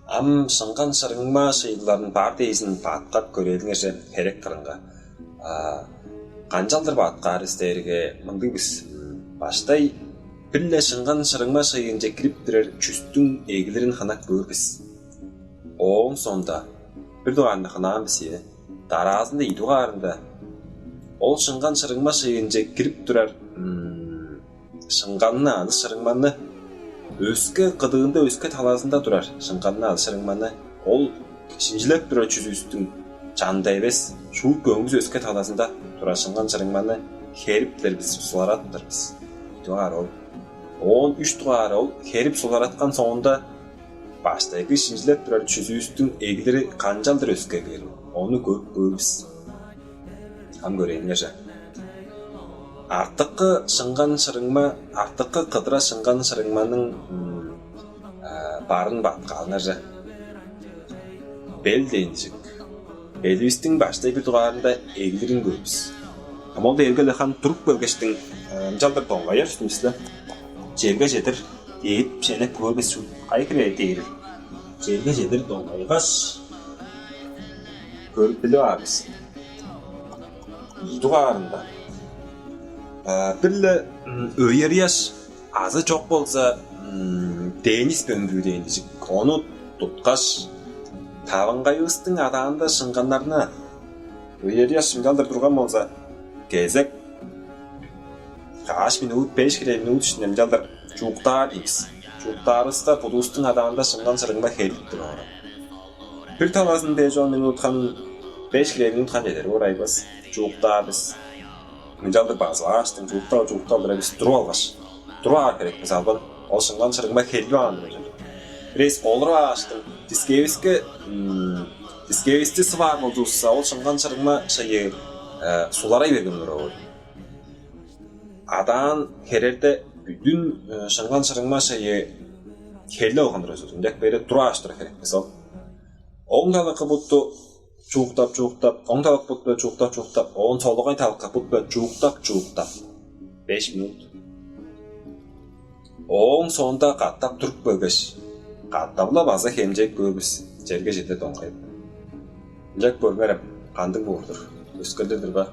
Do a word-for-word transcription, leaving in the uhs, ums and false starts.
Ам шыңган шырыңма шыйыгларын бар дээзин бадыткап көрээлиңерже херек кырынга. А, канчалдыр бадыткаар бис дээрге мындыг бис. Баштай бир-ле шыңган шырыңма шыйыынче кирип турар чүстүң эгилирин хынап көөр бис. Ооң соонда бир дугаарында хынаан бис ийе. Дараазында, ийи дугаарында ол шыңган шырыңма шыйыынче кирип турар шыңганны, азы шырыңманы өске кыдыында, өске талазында турар шыңганны, азы шырыңманы ол шинчилеп турар чүзүвүстүң чанында эвес, шуут көңгүс өске талазында турар шыңган шырыңманы хериптер бис, сулараптар бис. Дугаар ол. Оон үш дугаар ол херип сулараткан соонда баштайгы шинчилеп турар чүзүвүстүң эгилири канчалдыр өске бээрин, ону көрүп көөр бис. Ам көрээңерже. Артыккы шыңган шырыңма, артыккы кыдыра шыңган шырыңманың барын бадыткааңарже. Бел дээн дижик. Беливистиң баштай бир дугаарында эгилирин көөр бис. Ам ол дээрге-ле хам туруп келгештиң, ынчалдыр доңгаяр устун бис-ле. Черге чедир дээп шенеп көөр бис чүл. Кайы хире дээрил? Черге чедир доңгайгаш, көрүп билип аар бис. Ийи дугаарында бир-ле өйерияш азы чок болза теннис бөңгүү дээн дижик. Ону туткаш, таваңгайывыстың адаанда шыңганнарны өйерияш ынчалдыр турган болза, кезек каш минут, беш хире минут иштинде ынчалдыр чууктаар ийик бис. Чууктаарывыста, будувустуң адаанда шыңган шырыңма херип турар. Бир талазын беш-он минут хам, беш хире минут хам чедер боор айбас. Чууктаар бис. Мынчалдыр базып ааштың, чууктал, чууктал-дыр бис туруп алгаш, туруп аар херек бис албан. Ол шыңган шырыңма херилип аан турар. Бирээзи олуруп ааштың, дискевиске дискевисти сываар болзувусса, ол шыңган шырыңма шыйыы суларай берген болур. Адаан херерде бүдүн шыңган шырыңма шыйыы херли алган турар сөзүн. Ынчак бери турааш тура херек бис ол. Оң талакы бутту чууктап, чууктап, оң талак бутту чууктап, чууктап, оон солагай талакы бутту чууктап, чууктап. Беш минут. Ооң соонда катап туруп келгеш, катап-ла база хемчээп көөр бис, черге чеде доңгайып. Ынчак көрүңерем, кандыг боор-дур, өскерлир-дир ба?